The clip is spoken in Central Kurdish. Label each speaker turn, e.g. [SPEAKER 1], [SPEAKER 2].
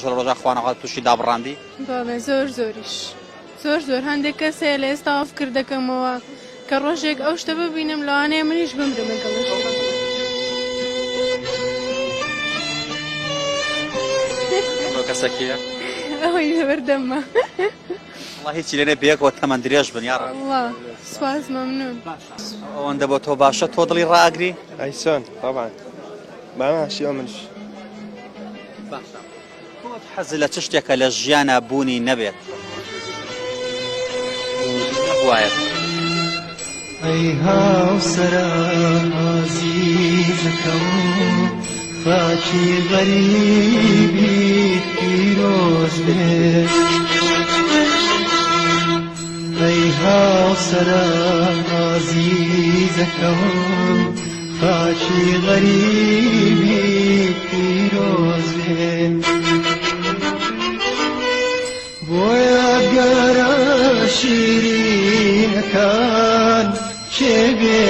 [SPEAKER 1] لە ڕۆژا خوانەخوا تووشی دابڕان بی؟
[SPEAKER 2] بەڵێ زۆر زۆریش زۆر زۆر هەندێک کەس هەیە لە ئێستاوە فکر دەکەمەوە کە ڕۆژێک ئەو شتە ببینم لەوانەیە منیش بمرم لەگەڵ ئەو شتە.
[SPEAKER 1] ئەو کەسە کێیە؟
[SPEAKER 2] ئەوەی لەبەردەممە.
[SPEAKER 1] وەڵا هیچی لێ نەبێ بەیەکەوە تەمەن درێژ بن یاڕەبی.
[SPEAKER 2] وەڵا سوپاس مەمنون.
[SPEAKER 1] ئەوەندە بۆ تۆ باشە تۆ دڵی ڕائەگری؟
[SPEAKER 3] ئەی چۆن تەبعەن باشی ئەو منش.
[SPEAKER 1] باشە تۆ حەزت لە چ شتێکە لە ژیانا بوونی نەبێت؟ نەبوایەت.
[SPEAKER 4] ئەی هاوسەرە ئازیزەکەم خاکی غەریبیت پیرۆز بێت. ئەی هاوسەرە ئازیزەکەم خاکی غەریبیت پیرۆز بێ. بۆ یادگارە شیرینەکان کێ بێ؟